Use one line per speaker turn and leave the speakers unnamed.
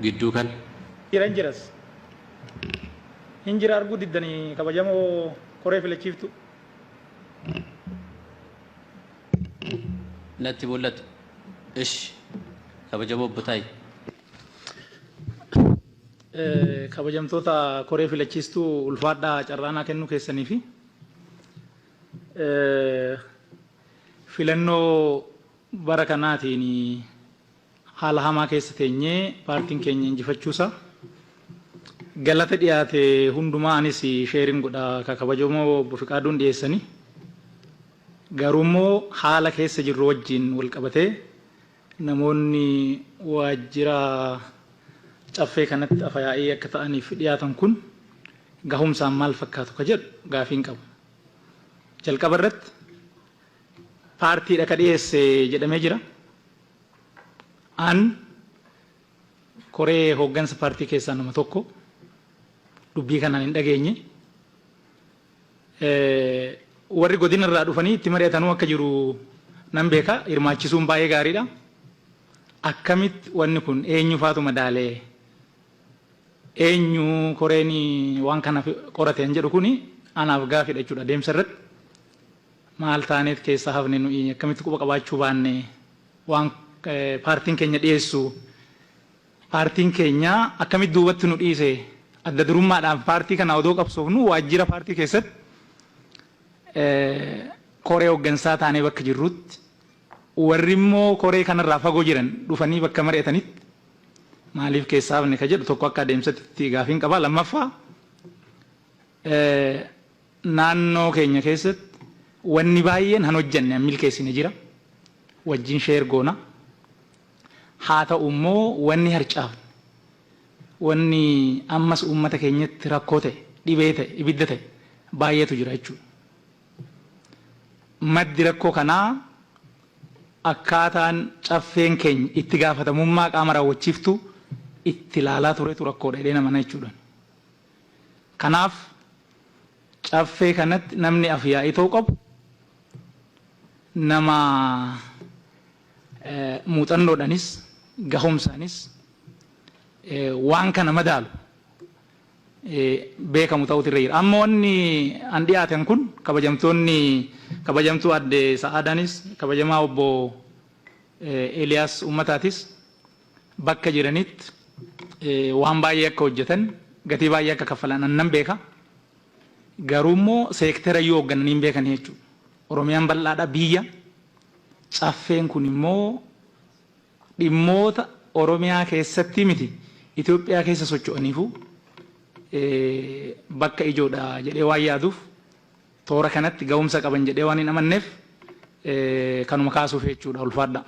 Gidduu kana.
Jira hin jiras. Hin jira arguu diddanii kabajamoo koree filachiiftuu.
Natti mul'atu. Ishi. Kabajamoo Obbo Taayye.
Kabajamtoota koree filachiistuu ulfaadhaa carraa naa kennuu keessanii fi filannoo bara kanaatiin haala hamaa keessa teenyee paartiin keenya injifachuusaa galata dhiyaate hundumaa anis sheerin godha ka kabajamoo Obbo Fiqaaduun dhiyeessanii. Garuummoo haala keessa jirru wajjin walqabatee namoonni waajjira Caffee kanatti afayaa'ii akka ta'aniif dhiyaatan kun gahumsaan maal fakkaatu ka jedhu gaafiin qaba. Jalqaba irratti paartiidha ka dhiyeesse jedhamee jira. An koree hooggansa paartii keessaa nama tokko dubbii kanaan hin dhageenye. Warri godina irraa dhufanii itti mari'atanuu akka jiru nan beeka. Hirmaachisuun baay'ee gaariidha. Akkamitti wanni kun eenyufaatu madaalee eenyu koreen waan kana qorate kan jedhu kuni anaaf gaafidha jechuudha adeemsa irratti. Maal taaneet keessaa hafne nuyi akkamitti quba qabaachuu baanne waan paartiin keenya dhiyeessu paartiin keenya akkamitti duubatti nu dhiise adda durummaadhaan paartii kana odoo qabsoofnu waajjira paartii keessatti koree hooggansaa taanee bakka jirrutti warri immoo koree kanarraa fagoo jiran dhufanii bakka mari'atanitti maaliif keessaa hafne ka jedhu tokko akka adeemsatti gaafiin qaba. Lammaffaa, naannoo keenya keessatti wanni baay'een han hojjanne han milkeessine jira. Wajjin share goona. Haa ta'u immoo wanni harcaafne, wanni ammas uummata keenyatti rakkoo ta'e, dhibee ta'e, ibidda ta'e baay'eetu jira jechuudha. Maddi rakkoo kanaa akkaataan Caffeen keenya itti gaafatamummaa qaama raawwachiiftuu itti ilaalaa turetu rakkoodha jedheen amana jechuudha. Kanaaf Caffee kanatti namni af-yaa'ii ta'uu qabu nama muuxannoodhanis gahumsaanis waan kana madaalu beekamu ta'uutu irra jira. Amma wanni an dhiyaatan kun kabajamtoonni kabajamtuu aadde Sa'aadaanis kabajamaa obbo Eeliyaas Ummataatis bakka jiranitti waan baay'ee akka hojjetan gatii baay'ee akka kaffalan an nan beeka. Garuu immoo seektera iyyuu hooggananii hin beekanii jechuudha. Oromiyaan bal'aadha biyya. Caffeen kun immoo dhimmoota Oromiyaa keessatti miti Itoophiyaa keessa socho'aniifuu bakka ijoodha jedhee waan yaaduuf toora kanatti gahumsa qaban jedhee waan hin amanneef kanuma kaasuuf jechuudha. Ulfaadha.